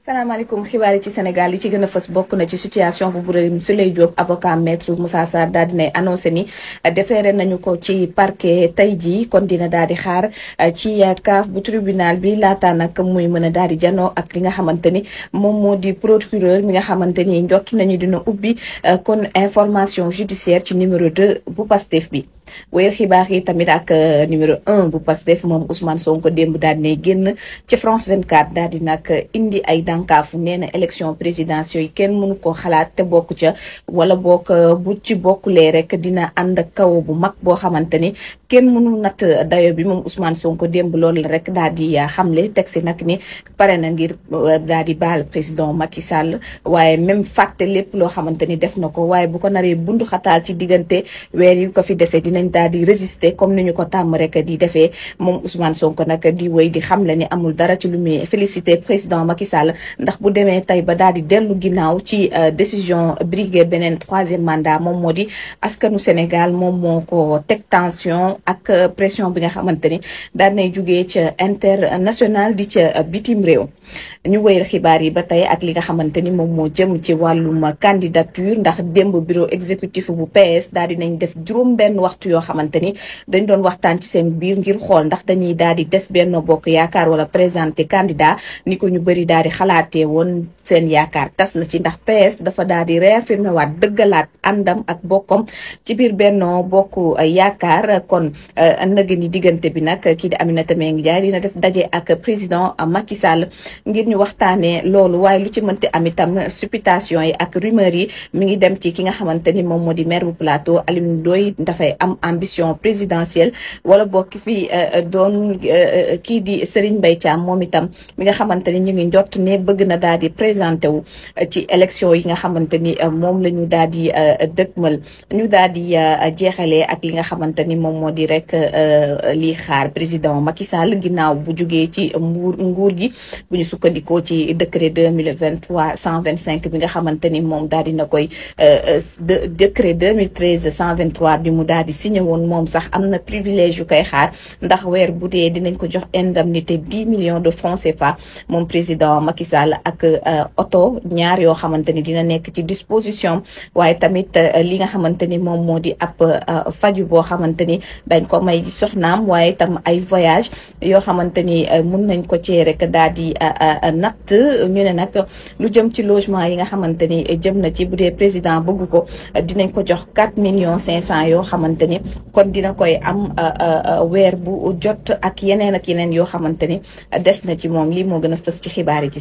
salaamaaleykum xibaar yi ci Sénégal li ci gën a fës bokk na ci situation bu Birame Souleye Diop avocat maître Moussa Sarr daal dinay annoncé ni déféré nañu ko ci parquet tey jii kon dina daal di xaar ci kaaf bu tribunal bi laata nag muy mën a daal di janoo ak li nga xamante ni moom moo di procureur mi nga xamante ni njott nañu dina ubbi kon information judiciaire ci numéro 2 bu Pastef bi. wéyal xibaar yi tamit ak numéro 1 bu Pastef moom Ousmane Sonko démb daal dinay génn ci France 24 daal di nag indi ay dànkaafu nee na élection présidentielle yi kenn mënu ko xalaat te bokk ca wala bokk bu ci bokkulee rek dina ànd ak kaw bu mag boo xamante ni kenn mënul natt dayo bi moom Ousmane Sonko démb loolu la rek daal di xamle teg si nag ni pare na ngir daal di baal président Macky Sall waaye même fàtte lépp loo xamante ni def na ko waaye bu ko naree bundu xataal ci diggante weer yu ko fi dese dinañ daal di résister comme ni ñu ko tàmm rek di defee moom Ousmane Sonko nag di wéy di xamle ni amul dara ci lu muy félicité président Macky Sall ndax bu demee tey ba daal di dellu ginnaaw ci décision briguer beneen 3e mandat moom moo di askanu Sénégal moom moo ko teg tension ak pression bi nga xamante ni daan nay jugee ca international di ca bitim réew. ñu wéyal xibaar yi ba tey ak li nga xamante ni moom moo jëm ci wàllum candidature ndax démb bureau exécutif bu PS daal di nañ def juróom-benn waxtu yoo xamante ni dañ doon waxtaan ci seen biir ngir xool ndax dañuy daal di des Benno Bokk Yaakaar wala présenter candidat ni ko ñu bëri daal di xalaatee woon seen yaakaar tas na ci ndax PS dafa daal di réaffirmer waat dëggalaat àndam ak bokkam ci biir Benno Bokk Yaakaar kon nëg ni diggante bi nag kii di Aminata Mbengue Ndiaye dina def daje ak président Macky Sall ngir ñu waxtaanee loolu waaye lu ci mënti am itam supputation yi ak rumeur yi mi ngi dem ci ki nga xamante ni moom moo di maire bu Plateau Alioune Ndoye dafay am ambition présidentielle wala bokk fi doon kii di Serigne Mbaye Thiam moom itam mi nga xamante ni ñu ngi njort ne bëgg na daal di présenté wu ci élection yi nga xamante ni moom la ñu daal di dëkkmal ñu daal di jeexalee ak li nga xamante ni moom moo di rek lii xaar président Macky Sall ginnaaw bu jugee ci nguur gi bu ñu sukkandikoo ci décret 2023-125 bi nga xamante ni moom daal dina koy décret 2013-123 bi mu daal di signé woon moom sax am na privilège yu koy xaar ndax weer bu dee dinañ ko jox indemnité 10 millions de francs CFA moom président Macky Sall ak oto ñaar yoo xamante ni dina nekk ci disposition waaye tamit li nga xamante ni moom moo di ab faju boo xamante ni dañ ko may soxnaam waaye tam ay voyage yoo xamante ni mun nañ ko cee rek daal di natt ñu ne nag lu jëm ci logement yi nga xamante ni jëm na ci bu dee président bëgg ko dinañ ko jox 4,5 millions yoo xamante ni kon dina koy am weer bu jot ak yeneen yoo xamante ni des na ci moom lii moo gën a fës ci xibaar yi ci